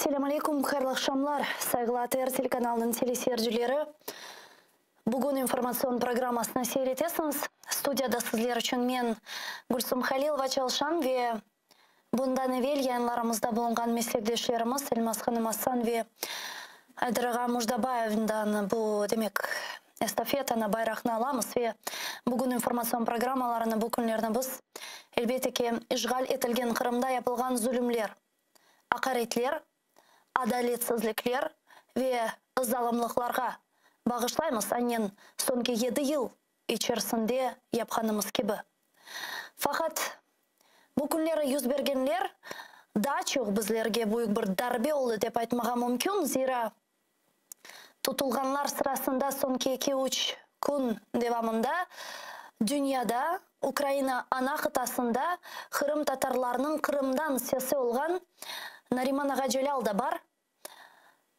Selâm aleyküm, hayırlı aqşamlar, sayğılı ATR telekanalınıñ teleseyircileri. Bugün informatsion programmasını seyir etesiñiz. Studiyada sizler içün men, Gülsum Halilova çalışam ve bundan evel yayınlarımızda bulunğan meslekdeşlerimiz Elmaz hanım Asan ve Ayder ağa Mujdabayevdan bu, demek, estafetanı, bayraqnı alamız ve bugün informatsion programmalarını bu künlerni biz, elbette ki, işğal etilgen Qırımda yapılğan zulümler, aqaretler, adaletsizlikler ve zalımlıqlarğa bağışlaymız, aynen soñki yedi yıl içerisinde yapqanımız kibi. Faqat bu künleri yüz bergenler daa çoq bizlerge büyük bir darbe oldı dep aytmağa mümkün, zira tutulğanlar sırasında soñki eki-üç kün devamında dünyada, Ukraina ana qıtasında qırımtatarlarnıñ Qırımdan sesi olğan Nariman ağa Celâl da bar,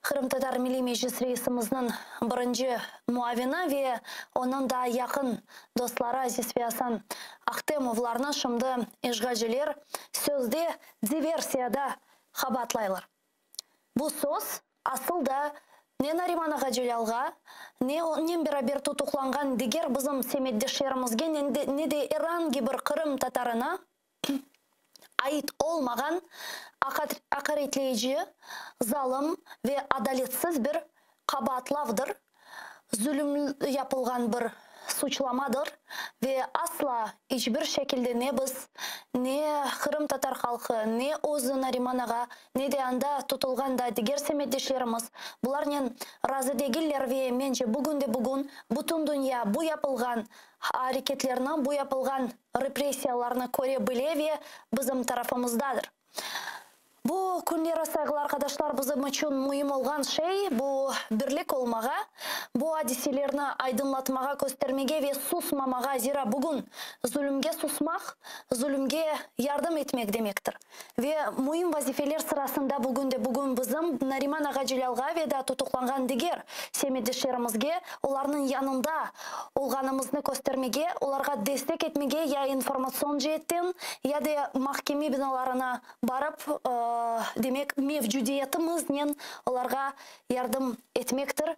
Qırımtatar Milliy Meclis reisimizniñ birinci muavini ve onıñ daa yaqın dostları Aziz ve Asan Ahtemovlarnı şimdi işğalciler sözde diversiyada qabaatlaylar. Bu söz asıl da ne Nariman ağa Celâlğa, ne onen beraber tutuqlanğan diger bizim semetdeşlerimizge, ne de er angi bir qırımtatarına ait olmağan aqaretleyici, zalım ve adaletsiz bir qabaatlavdır, zulüm yapılğan bir suçlamadır ve asla iç bir şekilde ne biz, ne qırımtatar halqı, ne özü Nariman ağa, ne de anda tutulğan da diger semetdeşlerimiz bularnen razı degiller ve mence bugünde-bugün bütün dünya bu yapılğan areketlerni, bu yapılğan repressiyalarnı köre bile ve bizim tarafımızdadır. Bu künleri, sayğılı arqadaşlar, bizim içün müim olğan şey, bu birlik olmağa, bu adiselerni aydınlatmağa, köstermege ve susmamağa, zira bugün zulümge susmaq, zulümge yardım etmek demektir. Ve müim vazifeler sırasında bugün de bugün bizim Nariman ağa Celâlğa ve daa tutuqlanğan diger semetdeşlerimizge olarnıñ yanında olğanımıznı köstermege, olarğa destek etmege ya informatsion ceetten, ya de mahkeme binalarına barıp, demek, mevcudiyetimiznen olarğa yardım etmektir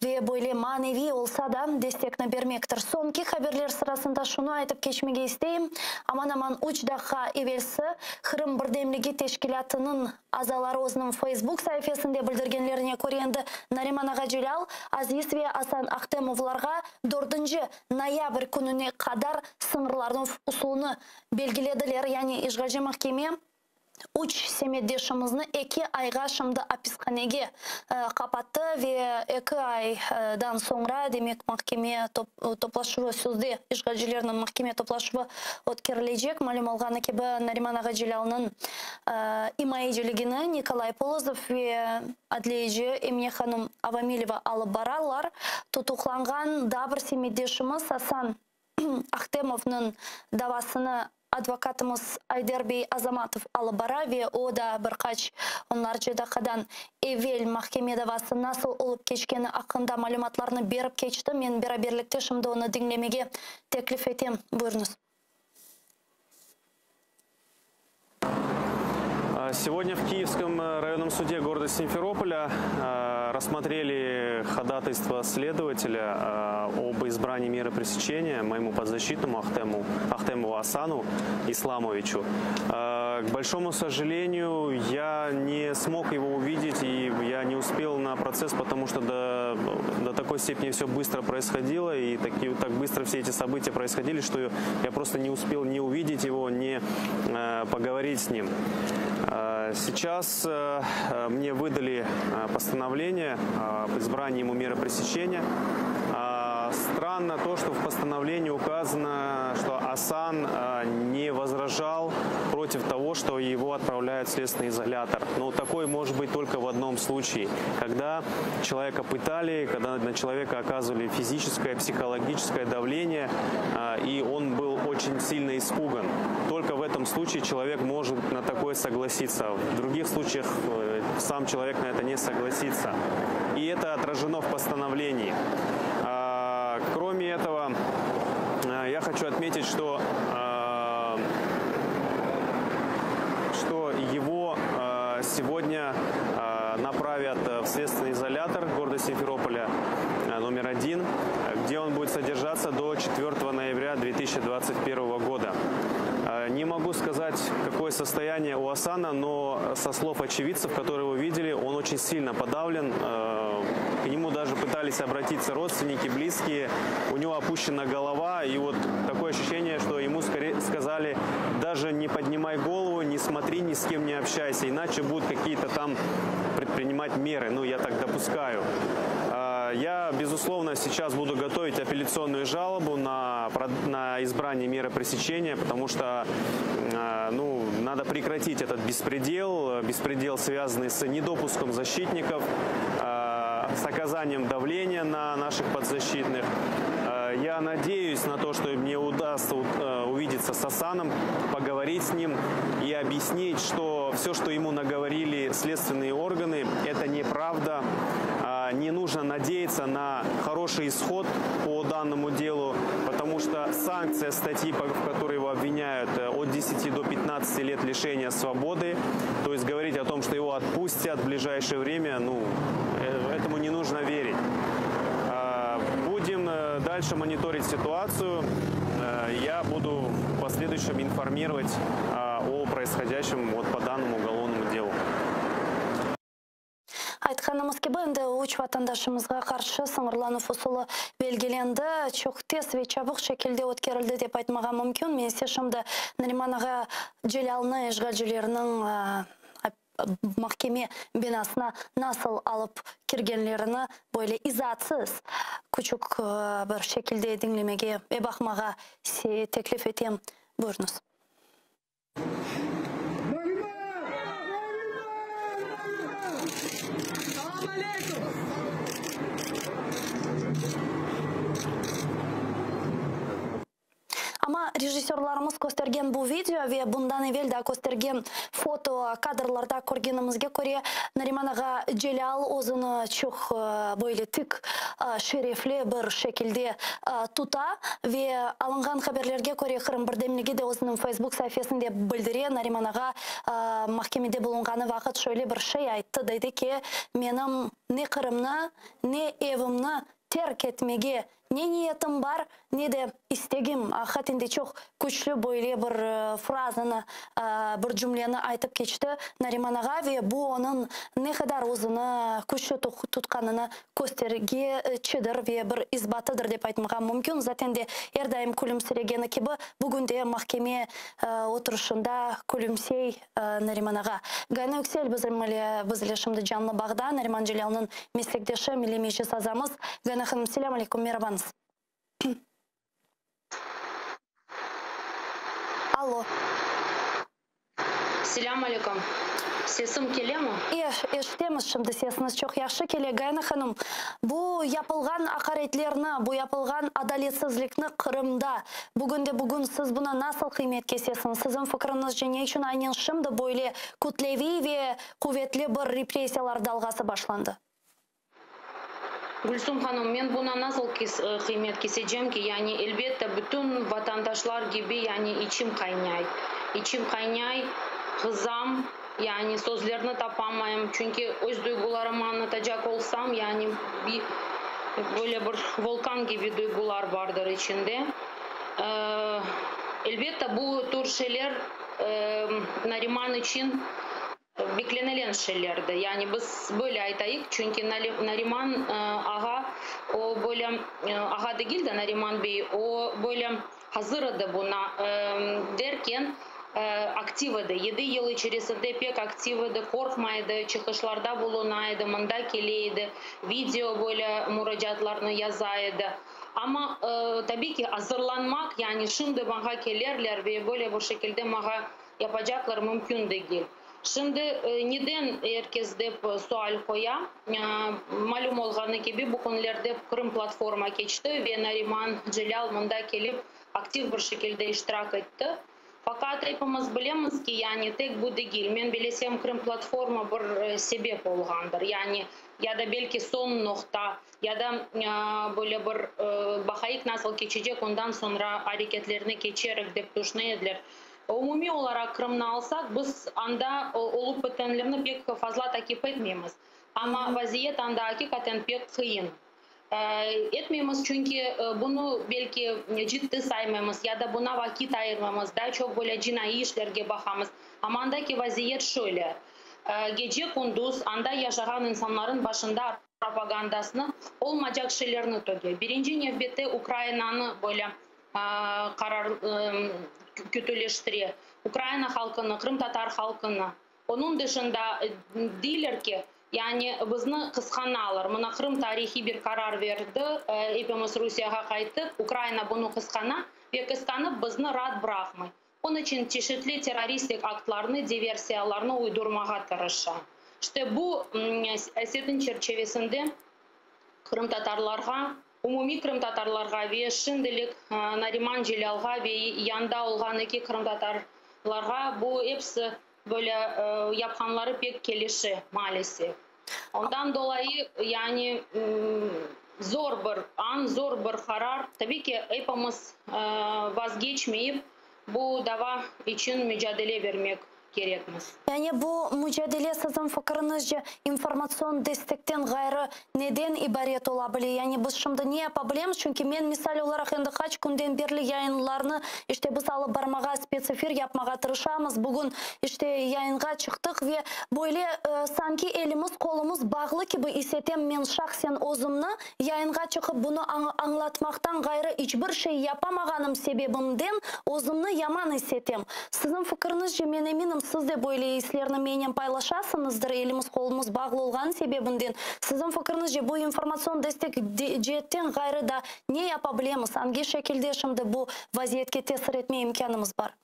ve böyle maneviy olsa da destekni bermektir. Soñki haberler sırasında şunı aytıp keçmege isteyim, aman-aman üç daqqa evelsi Qırım birdemligi teşkilâtınıñ azaları özüniñ Facebook saifesinde bildirgenlerine köre endi Nariman ağa Celâl, Aziz ve Asan Ahtemovlarğa dördünci noyabr kününe qadar sıñırlanuv usulını belgilediler, yani işğalci mahkeme Üç semetdeşimizni eki ayğa şimdi apishanege qapattı ve eki aydan soñra, demek, mahkeme toplaşuvı, sözde işğalcilerniñ mahkeme toplaşuvı ötkerilecek. Malüm olğanı kibi, Nariman ağa Celâlnıñ imayeciligini Nikolay Polozov ve adliyeci Emine hanım Avamileva alıp bararlar. Tutuqlanğan daa bir semetdeşimiz Asan Ahtemovnıñ davasını advokatımız Ayder bey Azamatov alıp bara ve o da bir qaç onlarca daqqadan evel mahkeme davası nasıl olıp keçkeni aqqında malümatlarnı berip keçti. Men beraberlikte şimdi onı diñlemege teklif etem. Buyurıñız. Сегодня в Киевском районном суде города Симферополя рассмотрели ходатайство следователя об избрании меры пресечения моему подзащитному Ахтему, Ахтемову Асану Исламовичу. К большому сожалению, я не смог его увидеть и я не успел на процесс, потому что до, до такой степени все быстро происходило и таки, так быстро все эти события происходили, что я просто не успел ни увидеть его, ни поговорить с ним. Сейчас мне выдали постановление об избрании ему меры пресечения. Странно то, что в постановлении указано, что Асан не возражал против того, что его отправляют в следственный изолятор. Но такое может быть только в одном случае, когда человека пытали, когда на человека оказывали физическое, психологическое давление, и он был очень сильно испуган. Только в этом случае человек может на такое согласиться. В других случаях сам человек на это не согласится. И это отражено в постановлении. Кроме этого, я хочу отметить, что, что его сегодня... в следственный изолятор города Симферополя номер 1, где он будет содержаться до 4 ноября 2021 года. Не могу сказать, какое состояние у Асана, но со слов очевидцев, которые его видели, он очень сильно подавлен. К нему даже пытались обратиться родственники, близкие. У него опущена голова, и вот такое ощущение, что ему скорее сказали, даже не поднимай голову, не смотри, ни с кем не общайся, иначе будут какие-то там предпринимать меры. Ну, я так допускаю. Я, безусловно, сейчас буду готовить апелляционную жалобу на, на избрание меры пресечения, потому что ну, надо прекратить этот беспредел, беспредел, связанный с недопуском защитников, с оказанием давления на наших подзащитных. Я надеюсь на то, что мне удастся увидеться с Асаном, поговорить с ним и объяснить, что все, что ему наговорили следственные органы, это неправда. Не нужно надеяться на хороший исход по данному делу, потому что санкция статьи, в которой его обвиняют, от 10 до 15 лет лишения свободы. То есть говорить о том, что его отпустят в ближайшее время, ну, этому не нужно верить. Будем дальше мониторить ситуацию. Я буду в последующем информировать о происходящем вот по данному уголовному делу. Aytqanımız kibi, endi üç vatandaşımızğa qarşı sıñırlanuv usulı belgilendi. Çoq tez ve çabik şekilde ötkerildi dep aytmağa mümkün. Men ise şimdi Nariman ağa Celâlnı işğalcilerniñ mahkeme binasına nasıl alıp kirgenlerini böyle izaatsız küçük bir şekilde diñlemege ve baqmağa teklif etem. Buyurıñız. Nariman! Nariman! Nariman! Selâm aleyküm! Amma rejissörlarımız köstergen bu video ve bundan evel daa köstergen foto kadrlarda körgenimizge köre, Nariman ağa Celâl özüni çoq böyle tik, şerefli bir şekilde tuta ve alınğan haberlerge köre, Qırım birdemligi de özüniñ Feysbuk saifesinde bildire, Nariman ağa mahkemede bulunğanı vaqıt şöyle bir şey ayttı, dedi ki, Menim ne Qırımnı, ne evimni terk etmege ne niyetim bar, ne de istegim. Aqiqaten de çoq küçlü böyle bir frazanı, bir cümleni aytıp keçti Nariman ağa ve bu onıñ ne qadar özüni küçlü tutqanını köstergiçidir ve bir isbatıdır dep aytmağa mümkün. Zaten de er daim külümsiregeni kibi, bugün de mahkeme oturışında külümsey Nariman ağa. Gayana Yüksel bizim ile, biz ile şimdi canlı bağda, Nariman Celâlnıñ meslekdeşi, Milliy Meclis azamız. Gayana hanım, selâm aleyküm, merabañız. Allo. Selâm aleyküm. Sesim kelemi? E, eşitemiz şimdi sesiñiz çoq yahşı kele. Gayana hanım, bu yapılğan aqaretlerni, bu yapılğan adaletsizlikni Qırımda bugünde-bugün siz buna nasıl qıymet kesesiñiz? Siziñ fikriñizce ne içün aynen şimdi böyle kütleviy ve quvetli bir repressiyalar dalğası başlandı? Gülsum hanım, men buna nasıl qıymet kesecem ki, yani, elbette, bütün vatandaşlar kibi, yani, içim qaynay. İçim qaynay, qızam, yani, sözlerni tapamayım, çünki öz duygularımı añlatacaq olsam, yani, bir, böyle bir volkan kibi duygular bardır içinde. Elbette, bu tür şeyler Nariman içün Beklenilen şeylerdi. Yani biz böyle aytayıq, çünki Nariman ağa, o böyle, ağa degil de, Nariman bey, o böyle hazır edi buna, derken, aktiv edi. Yedi yıl içerisinde pek aktiv edi, qorqmay edi, çıqışlarda buluna edi, mında kele edi, video böyle muracaatlarnı yaza edi. Amma, tabiy ki, azırlanmaq, yani şimdi maña kelerler ve böyle bir şekilde maña yapacaqlar mümkün degil. Şimdi neden er kes dep sual qoya? Malüm olğanı kibi, bu künlerde Qırım platforma keçti ve Nariman Celâl mında kelip aktiv bir şekilde iştirak etti. Faqat epimiz bilemiz ki, yani tek bu degil. Men bilesem, Qırım platforma bir sebep olğandır. Yani ya da belki soñ noqta, ya da böyle bir baqayıq nasıl keçecek, ondan soñra areketlerine keçerik dep tüşüne ediler. Umumiy olaraq Qırımnı alsaq, biz anda olıp bitkenlerni pek fazla takip etmeymiz. Amma vaziyet anda aqiqaten pek qıyın. Etmeymiz, çünki bunı belki ciddi saymamız ya da buña vaqıt ayırmamız, daa çoq böyle cinaiy işlerge baqamız. Amma andaki vaziyet şöyle, gece-kündüz anda yaşağan insanların başında propagandasını, olmaycaq şeylerni töge. Birinci nevbette Ukrainanı böyle qarar kötüleştire, Ukraina halqını, qırımtatar halqını. Onıñ dışında deyler ki, yani bizni qısqanalar. Mına Qırım tarihiy bir qarar berdi, epimiz Rusiyağa qayttıq, Ukraina bunı qısqana ve qısqanıp bizni raat bıraqmay. Onıñ içün çeşitli terroristik aktlarnı, diversiyalarnı uydurmağa tırışa. İşte bu siyasetin çerçevesinde qırımtatarlarğa, umumiy qırımtatarlarğa ve şimdilik Nariman Celâlğa ve yanında olğan eki qırımtatarlarğa bu episi böyle yapqanları pek kelişe, maalesef. Ondan dolayı, yani zor bir an, zor bir qarar. Tabiy ki, epimiz vazgeçmeyip, bu dava içün mücadele bermek kerekmiz. Yani bu mücadele siziñ fikiriñizce informatsion destekten ğayrı neden ibaret ola bile? Yani biz şimdi ne yapa bilemiz? Çünki men misal olaraq endi qaç künden berli yayınlarnı işte biz alıp barmağa, spetsefir yapmağa tırışamız. Bugün işte yayınğa çıqtıq ve böyle sanki elimiz qolumız bağlı kibi is etem men şahsen özümni. Yayınğa çıqıp bunı añlatmaqtan ğayrı iç bir şey yapamağanım sebebimden özümni yaman is etem. Siziñ fikiriñizce, men eminim, siz de böyle islerni mennen paylaşasıñızdır, elimiz qolumız bağlı olğanı sebebinden. Siziñ fikiriñizce, bu informatsion destek ceetten ğayrı da ne yapa bilemiz, angi şekilde şimdi bu vaziyetke tesir etme imkânımız bar?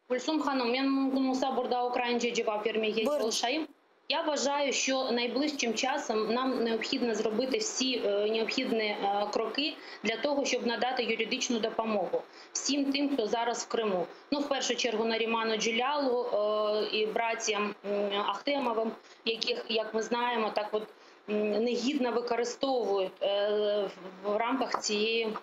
Gülsum hanım, men mümkün olsa burada ukraince cevap bermege çalışayım. Я вважаю, що найближчим часом нам необхідно зробити всі необхідні кроки для того, щоб надати юридичну допомогу всім тим, хто зараз в Криму. Ну, в першу чергу, Наріману Джелялу і братям Ахтемовим, яких, як ми знаємо, так от негідно використовують в рамках цієї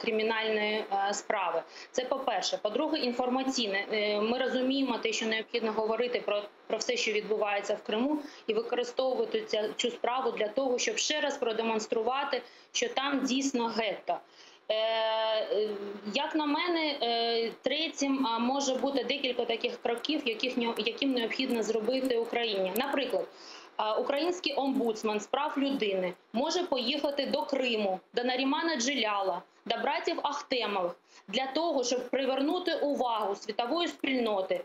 кримінальної справи. Це по-перше. По-друге, інформаційне. Ми розуміємо те, що необхідно говорити про все, що відбувається в Криму, і використовувати цю справу для того, щоб ще раз продемонструвати, що там дійсно гетто. Як на мене, третім може бути декілька таких кроків, яким необхідно зробити Україні. Наприклад, український омбудсман з прав людини може поїхати до Криму, до Нарімана Джеляла, до братів Ахтемових, для того, щоб привернути увагу світової спільноти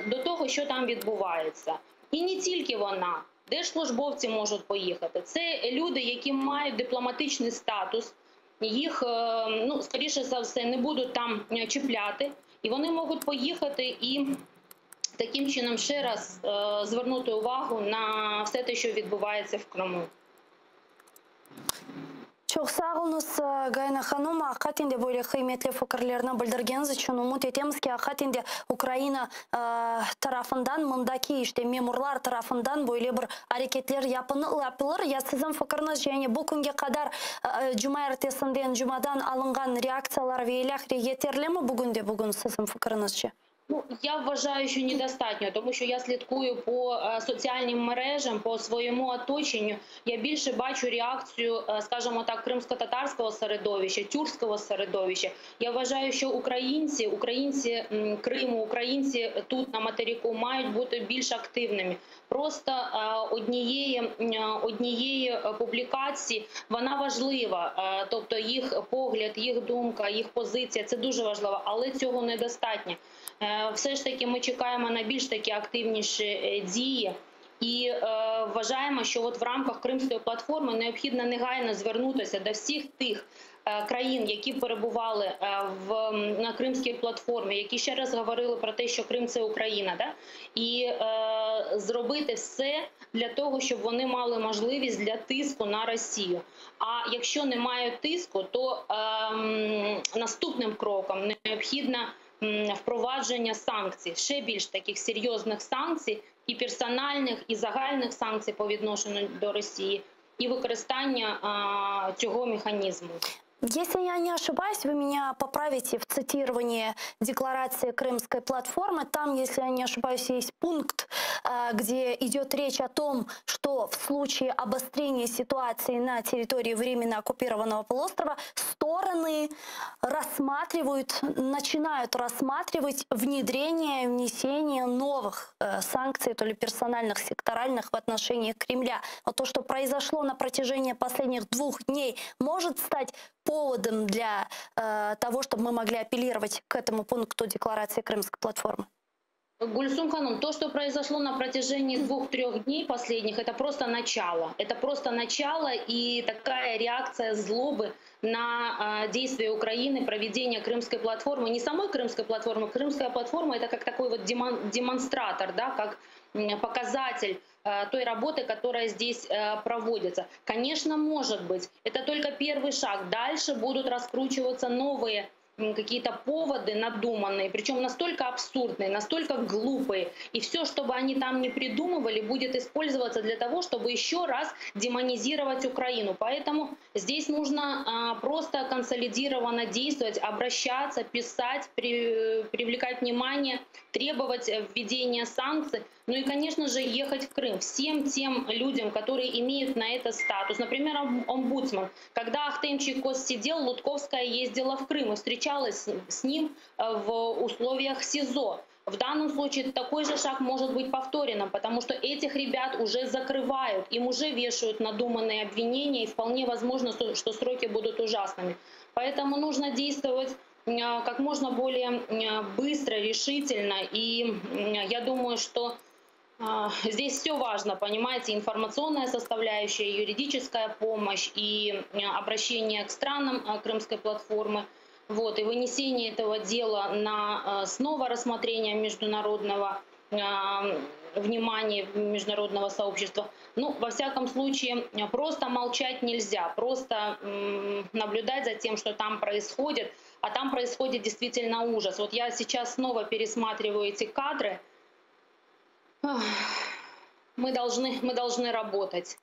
до того, що там відбувається. І не тільки вона, держслужбовці можуть поїхати. Це люди, які мають дипломатичний статус, їх, ну, скоріше за все, не будуть там чіпляти, і вони можуть поїхати і таким чином ще раз звернути увагу на все те, що відбувається в Криму. Çoq sağ oluñız, Gayana hanım, aqiqaten de böyle qıymetli fikirlerni bildirgeniñiz içün. Ümüt etemiz ki, aqiqaten de Ukraina tarafından, mındaki işte memurlar tarafından böyle bir areketler yapılır. Ya siziñ fikiriñizce, yani bu künge qadar cumaertesinden, cumadan alınğan reaktsiyalar ve ilâhre yeterlimi bugün de bugün siziñ fikiriñizce? Ну, я вважаю, що недостатньо, тому що я слідкую по соціальним мережам, по своєму оточенню. Я більше бачу реакцію, скажімо так, кримсько-татарського середовища, тюркського середовища. Я вважаю, що українці, українці Криму, українці тут на материку мають бути більш активними. Просто однієї публікації, вона важлива, тобто їх погляд, їх думка, їх позиція, це дуже важливо, але цього недостатньо. Все ж таки ми чекаємо на більш такі активніші дії і вважаємо, що от в рамках Кримської платформи необхідно негайно звернутися до всіх тих країн, які перебували на Кримській платформі, які ще раз говорили про те, що Крим – це Україна, да? І зробити все для того, щоб вони мали можливість для тиску на Росію. А якщо немає тиску, то наступним кроком необхідно впровадження санкцій, ще більш таких серйозних санкцій, і персональних, і загальних санкцій по відношенню до Росії, і використання цього механізму. Если я не ошибаюсь, вы меня поправите в цитировании декларации Крымской платформы. Там, если я не ошибаюсь, есть пункт. где идет речь о том, что в случае обострения ситуации на территории временно оккупированного полуострова стороны рассматривают, начинают рассматривать внедрение, внесение новых санкций, то ли персональных, секторальных в отношении Кремля. Вот то, что произошло на протяжении последних двух дней, может стать поводом для того, чтобы мы могли апеллировать к этому пункту декларации Крымской платформы? Гульсум Ханум, то, что произошло на протяжении двух-трех дней последних, это просто начало. Это просто начало и такая реакция злобы на действия Украины, проведение Крымской платформы. Не самой Крымской платформы. Крымская платформа — это как такой вот демонстратор, да, как показатель той работы, которая здесь проводится. Конечно, может быть, это только первый шаг. Дальше будут раскручиваться новые какие-то поводы надуманные, причем настолько абсурдные, настолько глупые. И все, что бы они там не придумывали, будет использоваться для того, чтобы еще раз демонизировать Украину. Поэтому здесь нужно просто консолидированно действовать, обращаться, писать, привлекать внимание, требовать введения санкций. Ну и, конечно же, ехать в Крым. Всем тем людям, которые имеют на это статус. Например, омбудсман. Когда Ахтем Чийгоз сидел, Лутковская ездила в Крым и встречалась с ним в условиях СИЗО. В данном случае такой же шаг может быть повторен, потому что этих ребят уже закрывают, им уже вешают надуманные обвинения, и вполне возможно, что сроки будут ужасными. Поэтому нужно действовать как можно более быстро, решительно. И я думаю, что здесь все важно, понимаете, информационная составляющая, юридическая помощь и обращение к странам Крымской платформы. И вынесение этого дела на снова рассмотрение международного внимания международного сообщества. Во всяком случае, просто молчать нельзя, просто наблюдать за тем, что там происходит, а там происходит действительно ужас. Я сейчас снова пересматриваю эти кадры. Ах, мы должны работать.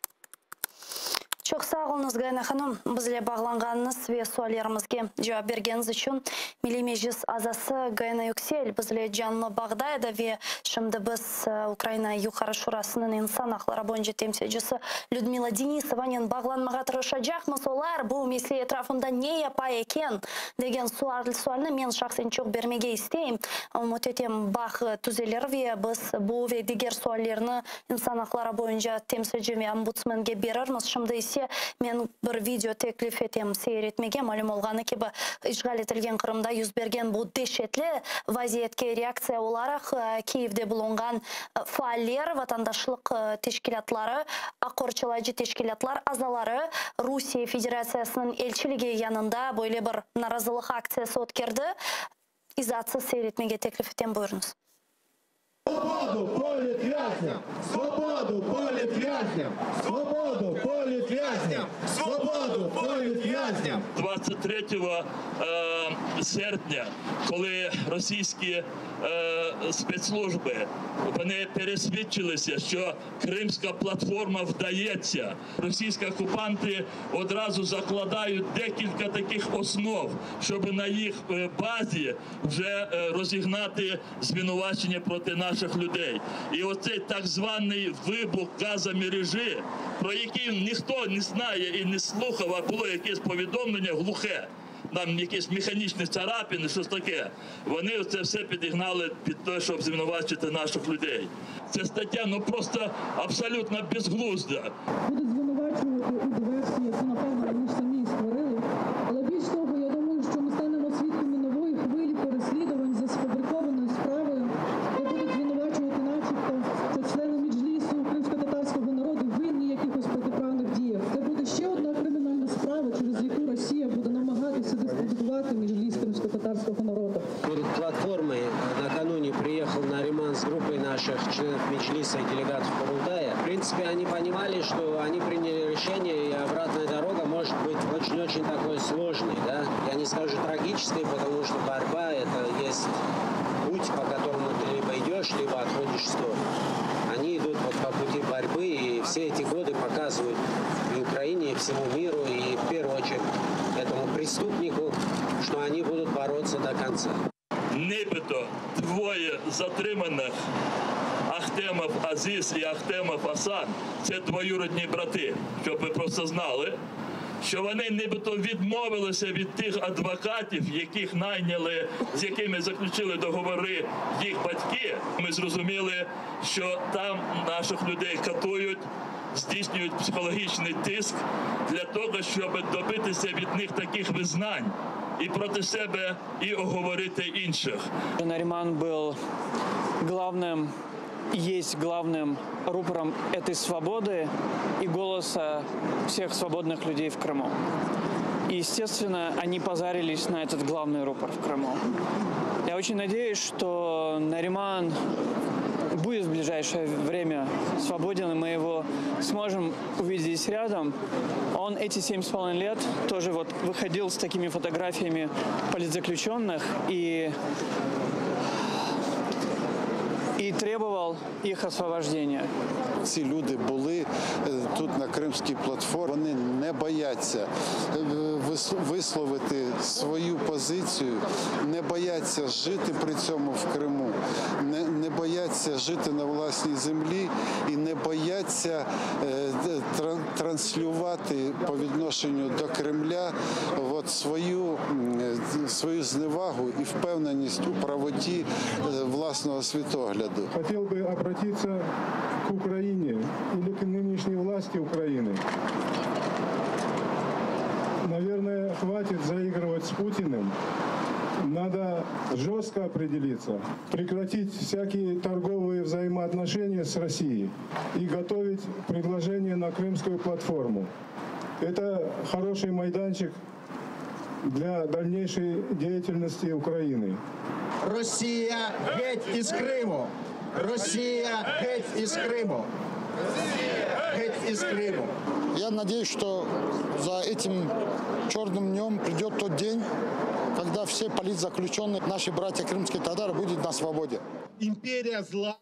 Çoq sağ oluñız, Gayana hanım, bizle bağlanğanıñız ve suallerimizge cevap bergeniñiz içün. Milliy Meclis azası Gayana Yüksel bizle canlı bağda edi ve şimdi biz Ukraina Yuqarı Şurasınıñ insan aqları boyunca temsilcisi Lüdmila Denisovanen bağlanmağa tırışacaqmız. Olar bu mesele etrafında ne yapa eken degen sualni men şahsen çoq bermege isteyim. Ümüt etem, bağ tüzelir ve biz bu ve diger suallerni insan aqları boyunca temsilci ve ombudsmenge berirmiz. Şimdi ise men bir video teklif etem seyir etmege. Malüm olğanı kibi, işğal etilgen Qırımda yüz bergen bu deşetli vaziyetke reaktsiya olaraq Kiyevde bulunğan faaller, vatandaşlıq teşkilâtları, aq qorçalayıcı teşkilâtlar azaları Rusiye Federatsiyasınıñ elçiligi yanında böyle bir narazılıq aktsiyası ötkerdi. İzaatsız seyir etmege teklif etem, buyurıñız. Свободу політв'язням! Свободу політв'язням! Свободу політв'язням! Свободу політв'язням! 23 серпня, коли російські спецслужби вони пересвідчилися, що Кримська платформа вдається, російські окупанти одразу закладають декілька таких основ, щоб на їх базі вже розігнати звинувачення проти наших людей. І оцей так званий вибух газомережі, про який ніхто не знає і не слухав, а було якесь повідомлення глухе, там якісь механічні царапини, щось таке. Вони це все підігнали під те, щоб звинувачити наших людей. Ця стаття, просто абсолютно безглузда. Будуть звинувачувати у диверсії, яку, напевно, вони ж самі створили. Але більш того, я думаю, що ми станемо свідками нової хвилі переслідувань за сфабрикованою справою, де будуть звинувачувати начебто, що члени Меджлісу кримськотатарського народу винні якихось протиправних діях. Це буде ще одна кримінальна справа, через яку Росія буде намагатися дискредитувати Меджліс кримськотатарського народу. Перед платформой накануне приехал Нариман с группой наших членов Меджлиса и делегатов Курултая. В принципе, они понимали, что они приняли решение, и обратная дорога может быть очень-очень такой сложной. Да? Я не скажу трагической, потому что борьба — это есть путь, по которому ты либо идешь, либо отходишь в сторону. Они идут по пути борьбы, и все эти годы показывают и Украине, и всему миру, и в первую очередь этому преступнику, что они будут бороться до конца. Нібито двоє затриманих Ахтем. Ахтемов Азіз і Ахтемов Асан це двоюродні брати, щоб ви просто знали, що вони нібито відмовилися від тих адвокатів, яких найняли, з якими заключили договори їх батьки. Ми зрозуміли, що там наших людей катують, здійснюють психологічний тиск для того, щоб добитися від них таких визнань і проти себе, і оговорити інших. Нариман был главным и есть главным рупором этой свободы и голоса всех свободных людей в Крыму. И, естественно, они позарились на этот главный рупор в Крыму. Я очень надеюсь, что Нариман будет в ближайшее время свободен, и мы его сможем увидеть здесь рядом. Он эти 7,5 лет тоже вот выходил с такими фотографиями политзаключенных и требовал их освобождения. Ці люди були тут на Кримській платформі. Вони не бояться висловити свою позицію, не бояться жити при цьому в Криму, не бояться жити на власній землі і не бояться транслювати по відношенню до Кремля от свою зневагу і впевненість у правоті власного світогляду. Хотел бы обратиться к Украине или к нынешней власти Украины. Наверное, хватит заигрывать с Путиным. Надо жестко определиться, прекратить всякие торговые взаимоотношения с Россией и готовить предложение на Крымскую платформу. Это хороший майданчик для дальнейшей деятельности Украины. Росія геть із Криму! Росія геть із Криму! Геть із Криму! Я надеюсь, что за этим черным днем придет тот день, когда все политзаключенные, наши братья крымские татары, будут на свободе. Империя зла.